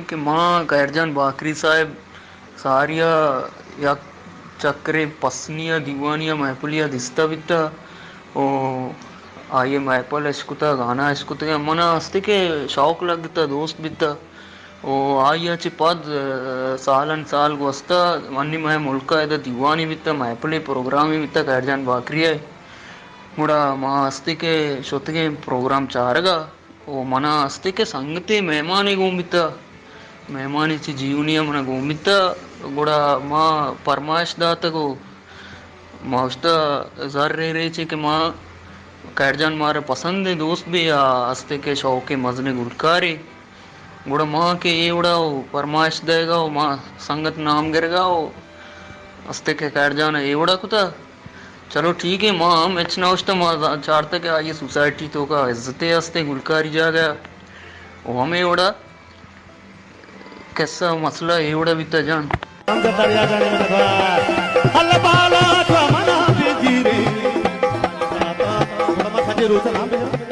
کہ ما خیر جان باکری صاحب ساری ءَ یک چکرے پسنی ءَ دیوانی ءَ محفلی ءَ دیستہ بیتہ و آئی ءِ محفل اشکتہ، گانا اشکتگ، من ءَ ہستے کہ شوق لگتہ، دوست بیتہ و آئی ءَ چہ پد، ءَ، سالن سال گوستہ، منی مئے ملک ءَ ادا دیوانے بیتہ، محفلے پروگرامے بیتہ خیر جان باکری ءِ۔ گڑا ما ہستے کہ شتگیں پروگرام چارگ ءَ۔ و منا استے کہ سنگتے مہمانے گون بیتا، مہمانے چہ جیونی ءَ منا گون بیتا، گڑا ما پرمائش داتگ و ما گوشتا زر ریچے کہ ما خیر جان مارا پسندیں دوست بی یا استے کہ شوقیں مزنیں گلکارے۔ گڑا ما کہ اے وڑا و پرمائش دئیگا و ما سنگت نام گرگا و استے کہ خیر جان اے وڑا کتا۔ چلو ٹھیک ہے، ما ہم ہچ نہ گوشتہ، ما چارتہ کہ آئی سوسائٹی توکا عزتے ہستے گلکاری جاگہ و ہمے وڑا قصہ و مسئلہ اے وڑا بیتا جان۔ اللہ بالا تو منا بگیرے۔ سجے روچ نام بجا۔